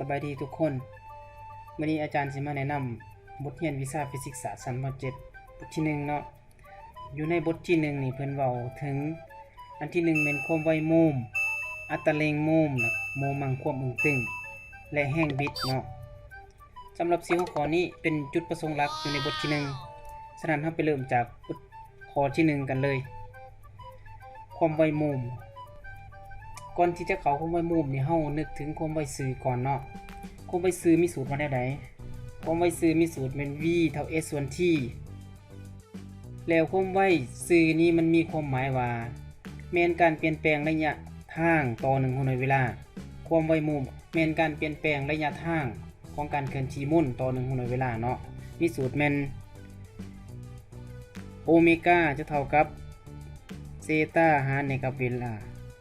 ສະບາຍດີທຸກຄົນ. ມື້ນີ້ອາຈານຊິມາແນະນຳບົດຮຽນວິຊາຟີຊິກສາດຊັ້ນ ມ.ເຈັດ ບົດທີໜຶ່ງເນາະ. ຢູ່ໃນບົດທີໜຶ່ງນີ້ເພິ່ນເວົ້າເຖິງອັນທີໜຶ່ງແມ່ນຄວາມໄວໂມມ, ອັດຕະເລັ່ງໂມມ, ໂມມັງຄວາມເອີງຕຶງ ແລະ ແຮງບິດເນາະ. ສຳລັບສີ່ຫົວຂໍ້ນີ້ເປັນຈຸດປະສົງຫຼັກຢູ່ໃນບົດທີໜຶ່ງ. ສະນັ້ນເຮົາໄປເລີ່ມຈາກບົດ ຂໍ້ທີໜຶ່ງກັນເລີຍ ຄວາມໄວໂມມ. ກ່ອນທີ່ຈະເຂົ້າຄວາມໄວໂມມນີ້ ເຮົານຶກເຖິງຄວາມໄວສື່ກ່ອນເນາະ. ຄວາມໄວສື່ມີສູດວ່າແນວໃດ? ຄວາມໄວສື່ມີສູດແມ່ນ V ເທົ່າ S ສ່ວນ T ແລ້ວຄວາມໄວສື່ນີ້ມັນມີຄວາມໝາຍວ່າ ແມ່ນການປ່ຽນແປງໄລຍະທາງຕໍ່ໜຶ່ງຫົວໜ່ວຍເວລາ. ຄວາມໄວໂມມແມ່ນການປ່ຽນແປງໄລຍະທາງຂອງການເຄື່ອນທີ່ມົນຕໍ່ໜຶ່ງຫົວໜ່ວຍເວລາເນາະ. ມີສູດແມ່ນ ໂອເມກາຈະເທົ່າກັບເຊຕາຫານໃຫ້ກັບເວລາ.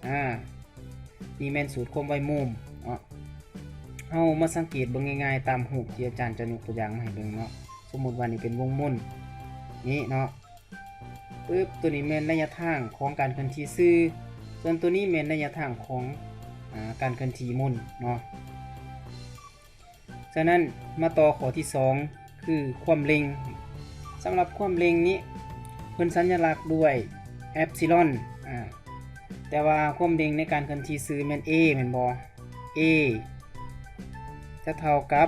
ອາ ນີ້ແມ່ນສູດຄວາມໄວໂມມເນາະ. ເຮົາມາສັງເກດເບິ່ງງ່າຍໆຕາມຮູບທີ່ອາຈານຈະຍົກຕົວຢ່າງມາໃຫ້ເບິ່ງເນາະ. ສົມມຸດວ່ານີ້ເປັນວົງມົນນີ້ເນາະ. ປຶບ ຕົວນີ້ແມ່ນໄລຍະທາງຂອງການເຄື່ອນທີ່ສື່, ສ່ວນຕົວນີ້ແມ່ນໄລຍະທາງຂອງ ອາ ການເຄື່ອນທີ່ມົນເນາະ. ສະນັ້ນ ມາຕໍ່ຂໍ້ທີສອງ ຄືຄວາມເລັ່ງ. ສຳລັບຄວາມເລັ່ງນີ້ ເພິ່ນສັນຍະລັກດ້ວຍແອັບຊີລອນ. ອາ ແຕ່ວ່າຄວາມເລັ່ງໃນການເຄື່ອນທີ່ສື່ແມ່ນ A ແມ່ນບໍ່? A ຈະເທົ່າກັບ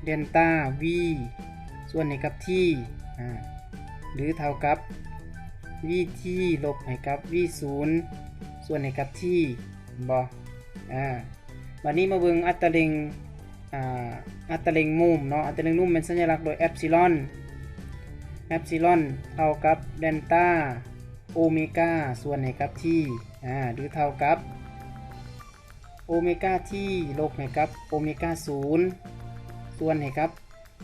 ເດນຕາ V ສ່ວນໃຫ້ກັບ T ອາ ຫຼືເທົ່າກັບ V T ລົບໃຫ້ກັບ V ສູນ ສ່ວນໃຫ້ກັບ T ແມ່ນບໍ່? ອາ ບາດນີ້ມາເບິ່ງອັດຕະເລັ່ງ ອາ ອັດຕະເລັ່ງໂມມເນາະ. ອັດຕະເລັ່ງໂມມແມ່ນສັນຍະລັກໂດຍແອັບຊີລອນ. ແອັບຊີລອນເທົ່າກັບເດນຕາໂອເມກາສ່ວນໃຫ້ກັບ T ອາ ຫຼືເທົ່າກັບໂອເມກາ T ລົບໃຫ້ກັບໂອເມກາສູນ ສ່ວນໃຫ້ກັບ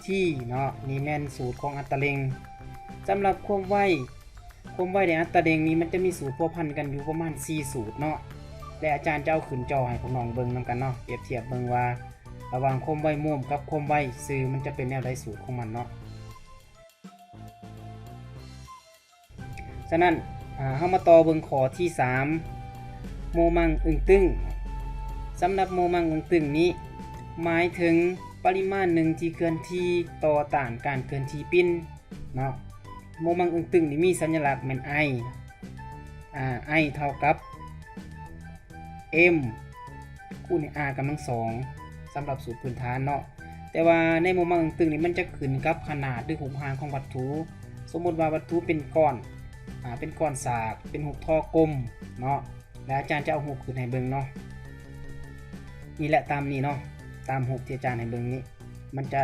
T ເນາະ. ນີ້ແມ່ນສູດຂອງອັດຕະເລັ່ງ. ສຳລັບຄວາມໄວ ຄວາມໄວ ແລະ ອັດຕະເລັ່ງນີ້ ມັນຈະມີສູດພົວພັນກັນຢູ່ປະມານສີ່ສູດເນາະ ແລະ ອາຈານຈະເອົາຂຶ້ນຈໍໃຫ້ພວກນ້ອງເບິ່ງນຳກັນເນາະ, ປຽບທຽບເບິ່ງວ່າລະຫວ່າງຄວາມໄວໂມມກັບຄວາມໄວສື່ ມັນຈະເປັນແນວໃດສູດຂອງມັນເນາະ. ສະນັ້ນ ອາ ເຮົາມາຕໍ່ເບິ່ງຂໍ້ທີສາມ ໂມມັງເອີງຕຶງ. ສຳລັບໂມມັງເອີງຕຶງນີ້ ໝາຍເຖິງປະລິມານໜຶ່ງທີ່ເຄື່ອນທີ່ຕໍ່ຕ້ານການເຄື່ອນທີ່ປິ່ນເນາະ. ໂມມັງເອີງຕຶງນີ້ມີສັນຍະລັກແມ່ນ I ອາ I ເທົ່າກັບ M ຄູນໃຫ້ R ກຳລັງສອງ ສຳລັບສູດພື້ນຖານເນາະ. ແຕ່ວ່າໃນໂມມັງເອີງຕຶງນີ້ ມັນຈະຂຶ້ນກັບຂະໜາດ ຫຼື ຮູບຮ່າງຂອງວັດຖຸ. ສົມມຸດວ່າວັດຖຸເປັນກ້ອນ ອາ ເປັນກ້ອນສາກ ເປັນຮູບທໍກົມເນາະ ແລະ ອາຈານຈະເອົາຮູບຂຶ້ນໃຫ້ເບິ່ງເນາະ. ນີ້ແຫຼະ ຕາມນີ້ເນາະ ຕາມຮູບທີ່ອາຈານໃຫ້ເບິ່ງນີ້ ມັນຈະ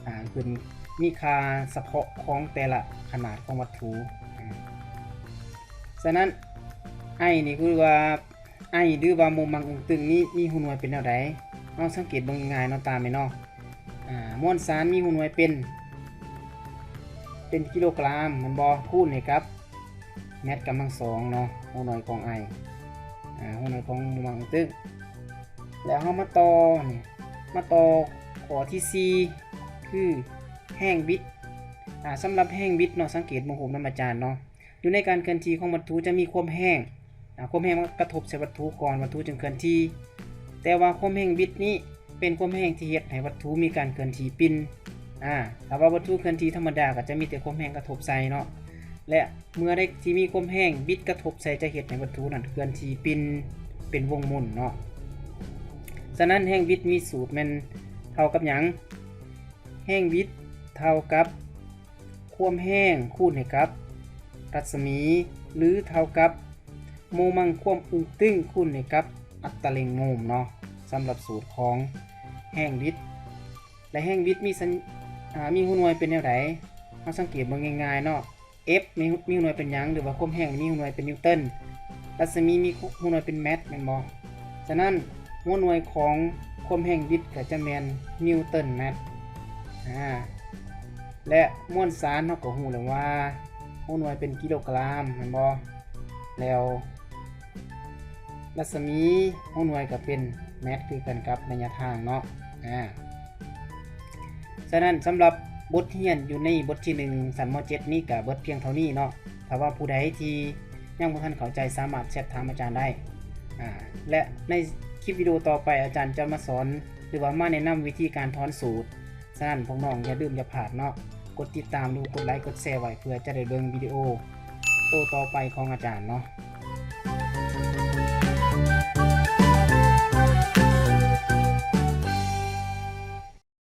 ອາ ຂຶ້ນມີຄ່າສະເພາະຂອງແຕ່ລະຂະໜາດຂອງວັດຖຸ. ອາ ສະນັ້ນ I ນີ້ຄືວ່າ I ຫຼືວ່າໂມມັງເອີງຕຶງນີ້ມີຫົວໜ່ວຍເປັນແນວໃດ? ເຮົາສັງເກດເບິ່ງງ່າຍໆເນາະ ຕາມນີ້ເນາະ. ອາ ມວນສານມີຫົວໜ່ວຍເປັນ ເປັນກິໂລກຣາມແມ່ນບໍ່? ຄູນໃຫ້ກັບແມັດກຳລັງສອງເນາະ ຫົວໜ່ວຍຂອງ I ອາ ຫົວໜ່ວຍຂອງໂມມັງເອີງຕຶງ. ແລ້ວເຮົາມາຕໍ່ນີ້ ມາຕໍ່ຂໍ້ທີສີ່ ຄືແຮງບິດ. ອາ ສຳລັບແຮງບິດເນາະ ສັງເກດເບິ່ງຮູບນຳອາຈານເນາະ. ຢູ່ໃນການເຄື່ອນທີ່ຂອງວັດຖຸຈະມີຄວາມແຮງ ອາ ຄວາມແຮງມັນກະທົບໃສ່ວັດຖຸກ່ອນ ວັດຖຸຈຶ່ງເຄື່ອນທີ່. ແຕ່ວ່າຄວາມແຮງບິດນີ້ເປັນຄວາມແຮງທີ່ເຮັດໃຫ້ວັດຖຸມີການເຄື່ອນທີ່ປິ່ນ. ອາ ຖ້າວ່າວັດຖຸເຄື່ອນທີ່ທຳມະດາກໍຈະມີແຕ່ຄວາມແຮງກະທົບໃສ່ເນາະ ແລະ ເມື່ອໃດທີ່ມີຄວາມແຮງບິດກະທົບໃສ່ ຈະເຮັດໃຫ້ວັດຖຸນັ້ນເຄື່ອນທີ່ປິ່ນເປັນວົງໝຸນເນາະ. ສະນັ້ນແຮງບິດມີສູດແມ່ນເທົ່າກັບຫຍັງ? ແຮງບິດເທົ່າກັບ ຄວາມແຮງຄູນໃຫ້ກັບລັດສະໝີ ຫຼື ເທົ່າກັບໂມມັງຄວາມເອີງຕຶງຄູນໃຫ້ກັບອັດຕະເລັ່ງໂມມເນາະ. ສຳລັບສູດຂອງແຮງບິດ ແລະ ແຮງບິດມີສັນ ອາ ມີຫົວໜ່ວຍເປັນແນວໃດ? ເຮົາສັງເກດເບິ່ງງ່າຍໆເນາະ. F ມີ ມີຫົວໜ່ວຍເປັນຫຍັງ? ຫຼືວ່າຄວາມແຮງມີຫົວໜ່ວຍເປັນນິວຕັນ. ລັດສະໝີມີຫົວໜ່ວຍເປັນແມັດແມ່ນບໍ່? ສະນັ້ນ ຫົວໜ່ວຍຂອງຄວາມແຮງບິດກໍຈະແມ່ນນິວຕັນແມັດ. ອາ ແລະ ມວນສານເຮົາກໍຮູ້ແລ້ວວ່າຫົວໜ່ວຍເປັນກິໂລກຣາມແມ່ນບໍ່? ແລ້ວລັດສະໝີຫົວໜ່ວຍກໍເປັນແມັດຄືກັນກັບໄລຍະທາງເນາະ. ອາ ສະນັ້ນ ສຳລັບບົດຮຽນຢູ່ໃນບົດທີໜຶ່ງ ຊັ້ນ ມ.ເຈັດ ນີ້ກໍເບິດພຽງເທົ່ານີ້ເນາະ. ຖ້າວ່າຜູ້ໃດທີ່ຍັງບໍ່ທັນເຂົ້າໃຈ ສາມາດແຊັດຖາມອາຈານໄດ້. ອາ ແລະ ໃນຄລິບວິດີໂອຕໍ່ໄປ ອາຈານຈະມາສອນ ຫຼືວ່າມາແນະນຳວິທີການຖອນສູດ. ສະນັ້ນພວກນ້ອງຢ່າລືມຢ່າພາດເນາະ, ກົດຕິດຕາມ ຫຼື ກົດໄລ ກົດແຊໄວ້ ເພື່ອຈະໄດ້ເບິ່ງວິດີໂອໂຕຕໍ່ໄປຂອງອາຈານເນາະ.